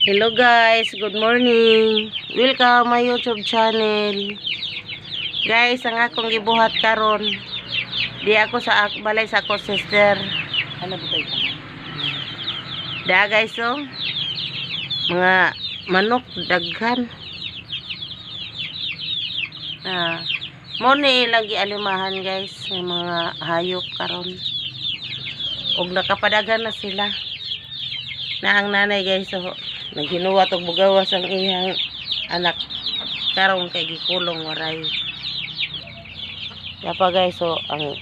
Hello guys, good morning. Welcome my YouTube channel. Guys, ang akong gibuhat karon. Di ako sa balay sa ako sister. Ano ba tayo? Da guys, oh. Mga manok daghan. Ah, mo ni ilang gialimahan guys, ng mga hayop karon. Og nakapadagan na sila. Na ang nanay guys, oh, naghinuwat og bugawas ang iyang anak karon kay gikulong waray. Dapa guys, so ang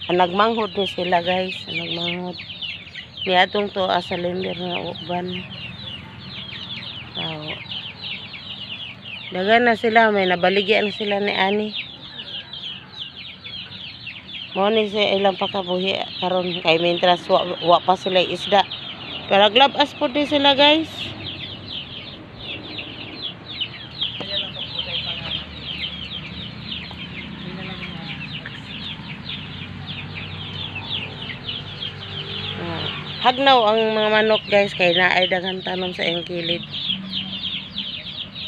nagmanghod ni sila guys, ang nagmanghod. Niadtong to sa limber nga uban. Tao. Dagan na sila, may nabaligya na sila ni ani. Mao ni siya ilang pakabuhi karon kay mintras wa pa sila isda. Pero glabas po din sila guys. Hagnaw ang mga manok guys kay naay daghan tanom sa iyang kilid.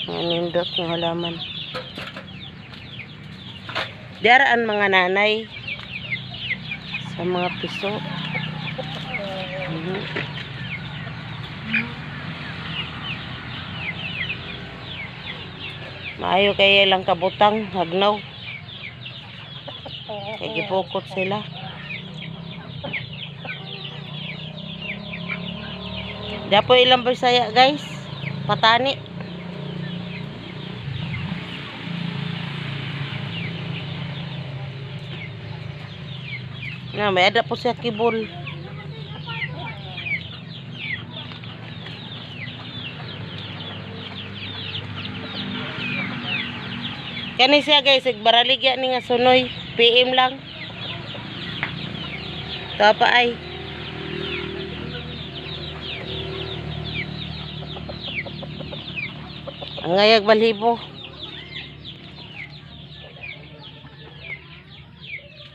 Mga nindot nga halaman. Diara ang mga nanay sa mga piso. Maayo kay ilang kabutang hagnaw. Kay gipukot sila. Dapo ilang Bisaya guys, patani. Na may ada po siya kibol. Kani siya guys, igbaraligya ni nga sunoy, PM lang. Tapa ay. Ang ngayag balhibo.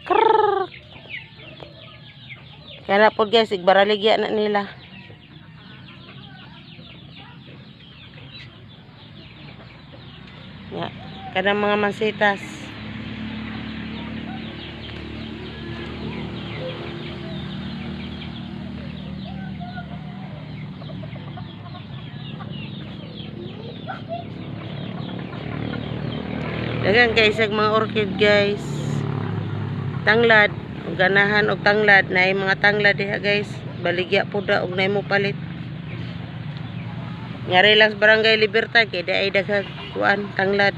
Krrrr. Kana po guys, igbaraligya na nila. Ya, kanang mga mansitas. Daghang kay isag mga orchid guys. Tanglad, og ganahan og tanglad, naay mga tanglad diha guys. Baligya pud da og naay mo palit. Ngari lang sa Barangay Libertad kay di ay daghang kuan tanglad.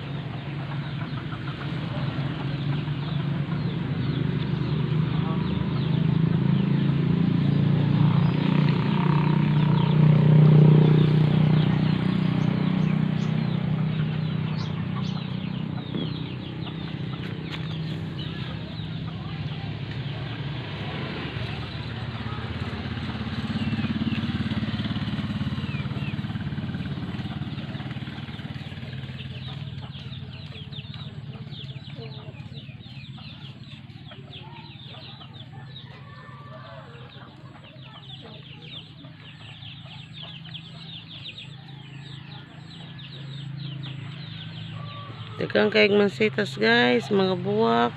Daghang kay mansitas guys, mga buwak.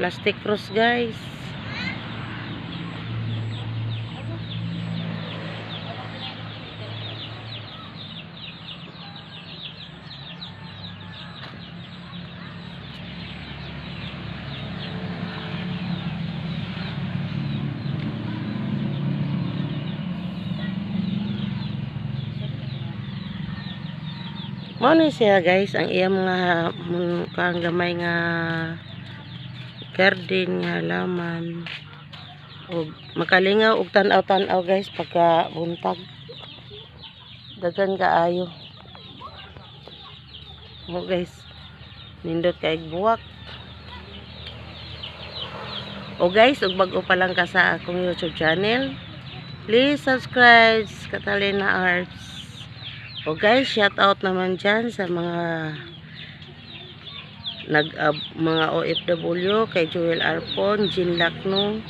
Plastic cross guys. Mao ni siya guys, ang iyang mga kang gamay nga garden nga halaman. Og makalingaw og tan-aw-tan-aw guys pagka buntag. Daghan kaayo. Mo guys, nindot kay buwak. O guys, ug bag-o pa lang ka sa akong YouTube channel, please subscribe Catalina Arts. O guys, shout out naman dyan sa mga mga OFW, kay Joel Arpon, Jean Lacno,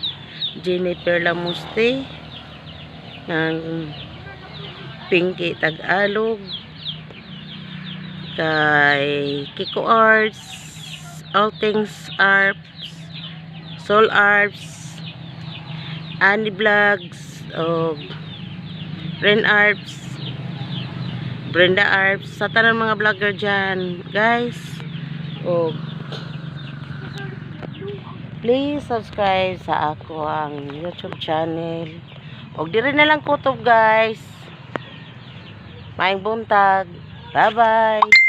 Jennifer Lamuste, Ng Pinky Tagalog, kay Kiko Arts, All Things Arts, Soul Arts, Annie Vlogs, o Ren Arts, Brenda Arts, sa tanan mga vlogger dyan, guys. O please subscribe sa ako ang YouTube channel. Og diri na lang kutob, guys. Maayong buntag. Bye-bye.